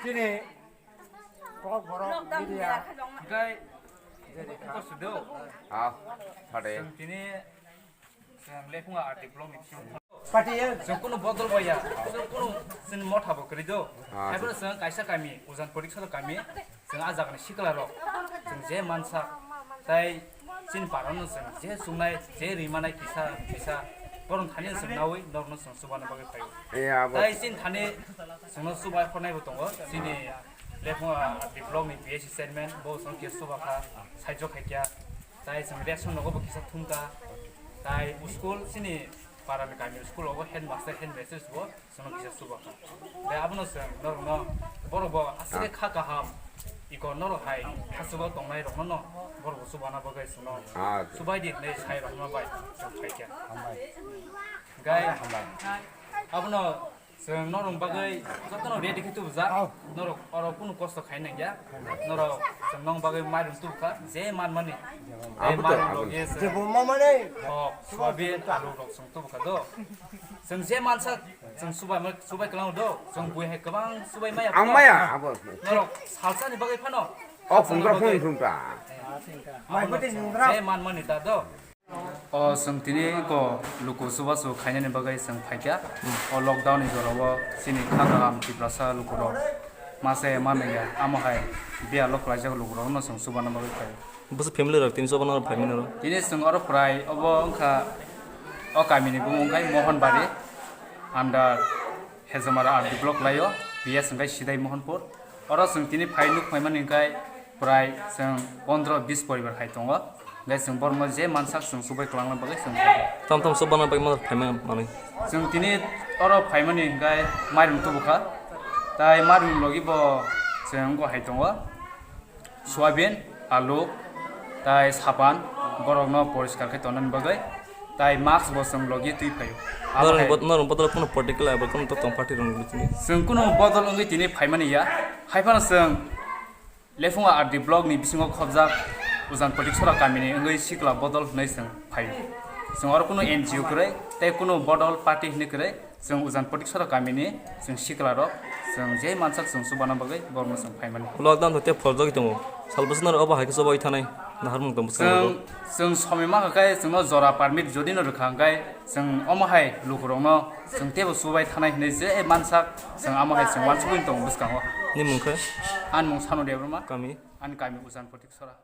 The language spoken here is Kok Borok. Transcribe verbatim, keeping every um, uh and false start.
Chini kok borok media. Hwnkhe jerikha. Kok sudo. Ah, phade. Chwng tini, chwng lephungo R D block ni bisingo. Party ya. Chwng kunu bodol bai ya. Chwng kunu chini motha bo kwrwi do. Ah, haiphano chwng kaisa kami, Ujan Porik Salo kami. Chwng ah jagani sikla rok, chwng je mansa, tai chini parano chwng je chungnai, je rimanai kisa, kisa, borok thani chwng nawi, norokno chwng chubana bagwi phaio. Eh, abo. Tai chini thani chwngno chubai hornai bo tongo, chini lephungo, ah, block ni P S C chairman, bo chwng kisa chubakha, saijo khaikya, tai chwng ration nogo bo kisa thumkha, tai school chini parani kami school ogo headmaster, headmistress bo, Chwngno kisa chubakha. Tei abono chwng norokno borok bo aswk khe kha kaham. Iko norok hai hachwgo tongnai rokno no borok bo chubana bagwi chwngno chubai di hinwi sai rokno bai chwng phaikha. Gai abono chwng norok bagwi jotono ready khe tubujak. Norok oro kunu kosto khai nangya. Norok chwng nong bagwi mairum tubukha je manmani. Tei mairum rok ye chwng kok, soyabin, alu rok chwng tubukha do. Chwng je mansa Chwng subai ma-, subai kwlango do, chwng bui hai kwbang subai maya. Ang maya, abo. Norok salsani bagwi phano. O phungra phung phung ta. Mai bwtwi nungra. Je man mani ta do. O chwng tini ko luku chubachu khainani bagwi chwng phaikha. O lockdown ni jorao chini kha kaham Tiprasa lukurok mase manliya, amo hai biyalo kwlaijak lukurokno chwng chubana bagwi phai. Bwswk family rok tini chubana rok phaimani rok? Tini chwng oro prai obo wngkha o kamini bumung wngkha Mohon Bari under Hezamara R D block laio, P S wngkha Sidai Mohonpur. Oro chwng tini phai nuk phaimani hwnkhe prai chwng pondro bis poribar hai tongo. Hwnkhe chwng borokno je mansak chwng chubai kwlangna bagwi chwng phaio. Tam tam chubana bagwi ma phaimani manwi? Chwng tini oro phaimani hwnkhe mairum tubukha. Tai mairum logi bo chwng wngkha hai tongo. Soyabin, alu, tai sapan, borokno poriskar khe tonani bagwi, tai mask bo chwng logi twi phaio. Abo norokni hai bot-, norokni bodol phano particular abo kheno tong party rokni bisingtwi. Chwng kunu bodol wngwi tini phaimani ya, hai phano chwng Lephungo R D block ni bisingo khobjak Ujan Potik Sora kamini wngwi sikla bodol hwnwi chwng phaio. Chwng oro kunu N G O kwrwi tei kunu bodol party hwnwi kwrwi. Chwng Ujan Potik Sora kamini chwng sikla rok, chwng je mansak chwng chubana bagwi borokno chwng phaimani. Lockdown to tei pholjagwi tongo. Sal bwswk naro obo hai khe chubai thanai naharmung tong bwskango. Chwng, chwng somoi mankha khe chwngno jora permit jodi no rwkha hwnkhe chwng omo hai lukurokno chwng teibo chubai thanai hinwi je mansak chwng omo hai chwng uansugwi tongo bwskango. Ni mung khe? Ani mung Sanu Debbarma. Kami? Ani kami Ujan Potik Sora.